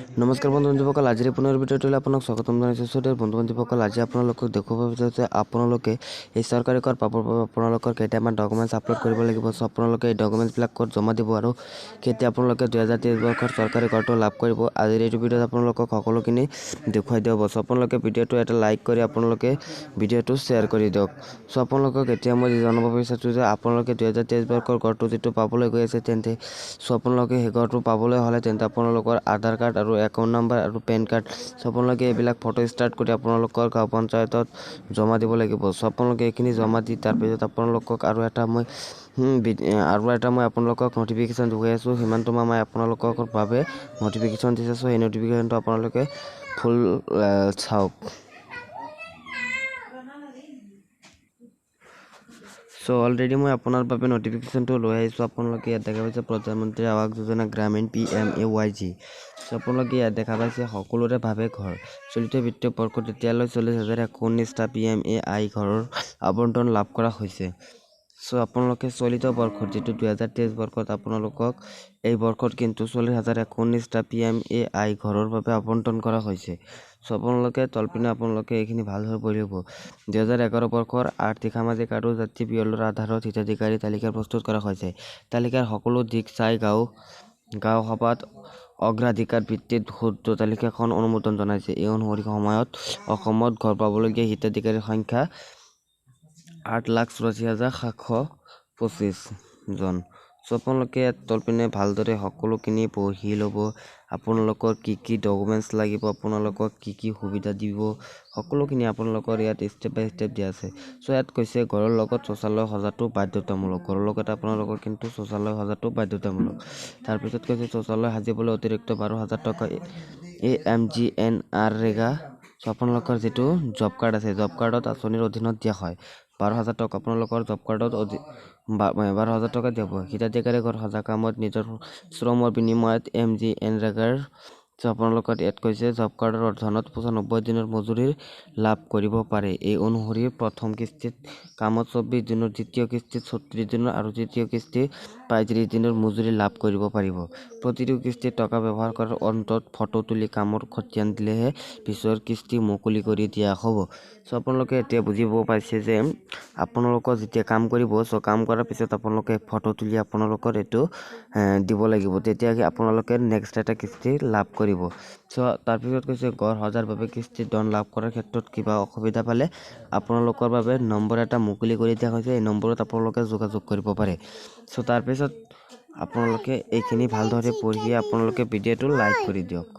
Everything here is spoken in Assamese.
নমস্কাৰ বন্ধু বান্ধৱীসকল, আজিৰ পুনৰ ভিডিঅ'টোলৈ আপোনাক স্বাগতম জনাইছোঁ। চ' বন্ধু বান্ধৱীসকল, আজি আপোনালোকক দেখুৱাব বিচাৰিছোঁ যে আপোনালোকে এই চৰকাৰী ঘৰ পাবৰ বাবে আপোনালোকৰ কেইটামান ডকুমেণ্টছ আপলোড কৰিব লাগিব। চ' আপোনালোকে এই ডকুমেণ্টছবিলাক ক'ত জমা দিব আৰু কেতিয়া আপোনালোকে 2023 বৰ্ষৰ চৰকাৰী ঘৰটো লাভ কৰিব, আজিৰ এইটো ভিডিঅ'ত আপোনালোকক সকলোখিনি দেখুৱাই দিয়া হ'ব। চ' আপোনালোকে ভিডিঅ'টো এটা লাইক কৰি আপোনালোকে ভিডিঅ'টো শ্বেয়াৰ কৰি দিয়ক। চ' আপোনালোকক এতিয়া মই জনাব বিচাৰিছোঁ যে আপোনালোকে 2023 বৰ্ষৰ ঘৰটো যিটো পাবলৈ গৈ আছে, তেন্তে চ' আপোনালোকে সেই ঘৰটো পাবলৈ হ'লে তেন্তে আপোনালোকৰ আধাৰ কাৰ্ড আৰু একাউণ্ট নাম্বাৰ আৰু পেন কাৰ্ড, চ' আপোনালোকে এইবিলাক ফটো ষ্টাৰ্ট কৰি আপোনালোকৰ গাঁও পঞ্চায়তত জমা দিব লাগিব। চ' আপোনালোকে এইখিনি জমা দি তাৰপিছত আপোনালোকক আৰু এটা মই আপোনালোকক নটিফিকেশ্যন দেখুৱাই আছোঁ। সীমান্ত মামাই আপোনালোকৰ বাবে নটিফিকেশ্যন দিছে। চ' এই নটিফিকেশ্যনটো আপোনালোকে ফুল চাওক। চ' অলৰেডি মই আপোনাৰ বাবে নটিফিকেশ্যনটো লৈ আহিছোঁ। আপোনালোকে ইয়াত দেখা পাইছে প্ৰধানমন্ত্ৰী আৱাস যোজনা গ্ৰামীণ, PMAYG। চ' আপোনালোকে ইয়াত দেখা পাইছে সকলোৰে বাবে ঘৰ। চলিত বিত্তীয় বৰ্ষত এতিয়ালৈ 40,119টা PMAY ঘৰৰ আবণ্টন লাভ কৰা হৈছে। চ' আপোনালোকে চলিত বৰ্ষত, যিটো 2023 বৰ্ষত, আপোনালোকক এই বৰ্ষত কিন্তু 40,119টা PMAY ঘৰৰ বাবে আবণ্টন কৰা হৈছে। চ' আপোনালোকে তলপিনে আপোনালোকে এইখিনি ভালদৰে পঢ়িব। 2011 বৰ্ষৰ আৰ্থিক, সামাজিক আৰু জাতি পিয়লৰ আধাৰত হিতাধিকাৰী তালিকা প্ৰস্তুত কৰা হৈছে। তালিকাৰ সকলো দিশ চাই গাঁও গাঁও সভাত অগ্ৰাধিকাৰ ভিত্তিত শুদ্ধ তালিকাখন অনুমোদন জনাইছে। এই অনুসৰি সময়ত অসমত ঘৰ পাবলগীয়া হিতাধিকাৰীৰ সংখ্যা 8,84,725 জন। চ' আপোনালোকে ইয়াত তলপিনে ভালদৰে সকলোখিনি পঢ়ি ল'ব। আপোনালোকৰ কি কি ডকুমেণ্টছ লাগিব, আপোনালোকক কি কি সুবিধা দিব, সকলোখিনি আপোনালোকৰ ইয়াত ষ্টেপ বাই ষ্টেপ দিয়া আছে। চ' ইয়াত কৈছে ঘৰৰ লগত শৌচালয় সজাটো বাধ্যতামূলক। ঘৰৰ লগত আপোনালোকৰ কিন্তু শৌচালয় সজাটো বাধ্যতামূলক। তাৰপিছত কৈছে শৌচালয় সাজিবলৈ অতিৰিক্ত 12,000 টকা AMGNREGA। চ' আপোনালোকৰ যিটো জব কাৰ্ড আছে, জব কাৰ্ডত আঁচনিৰ অধীনত দিয়া হয় 12,000 টকা। আপোনালোকৰ জব কাৰ্ডত 12,000 টকা দিব। হিতাধিকাৰী ঘৰ সজা কামত নিজৰ শ্ৰমৰ বিনিময়ত MGNREGAৰ, আপোনালোকৰ ইয়াত কৈছে জব কাৰ্ডৰ অধীনত 95 দিনৰ মজুৰিৰ লাভ কৰিব পাৰে। এই অনুসৰি প্ৰথম কিস্তিত কামত 24 দিনৰ, দ্বিতীয় কিস্তিত 36 দিনৰ আৰু তৃতীয় কিস্তি 35 দিনৰ মজুৰি লাভ কৰিব পাৰিব। প্ৰতিটো কিস্তিত টকা ব্যৱহাৰ কৰাৰ অন্তত ফটো তুলি কামৰ খতিয়ান দিলেহে পিছৰ কিস্তি মুকলি কৰি দিয়া হ'ব। চ' আপোনালোকে এতিয়া বুজিব পাইছে যে আপোনালোকৰ যেতিয়া কাম কৰিব, চ' কাম কৰাৰ পিছত আপোনালোকে ফটো তুলি আপোনালোকৰ এইটো দিব লাগিব, তেতিয়া আপোনালোকে নেক্সট এটা কিস্তি লাভ কৰিব। চ' তাৰপিছত কৈছে ঘৰ সজাৰ বাবে কিস্তিৰ ধন লাভ কৰাৰ ক্ষেত্ৰত কিবা অসুবিধা পালে আপোনালোকৰ বাবে নম্বৰ এটা মুকলি কৰি দিয়া হৈছে। এই নম্বৰত আপোনালোকে যোগাযোগ কৰিব পাৰে। চ' তাৰপিছত আপোনালোকে এইখিনি ভালদৰে পঢ়ি আপোনালোকে ভিডিঅ'টো লাইক কৰি দিয়ক।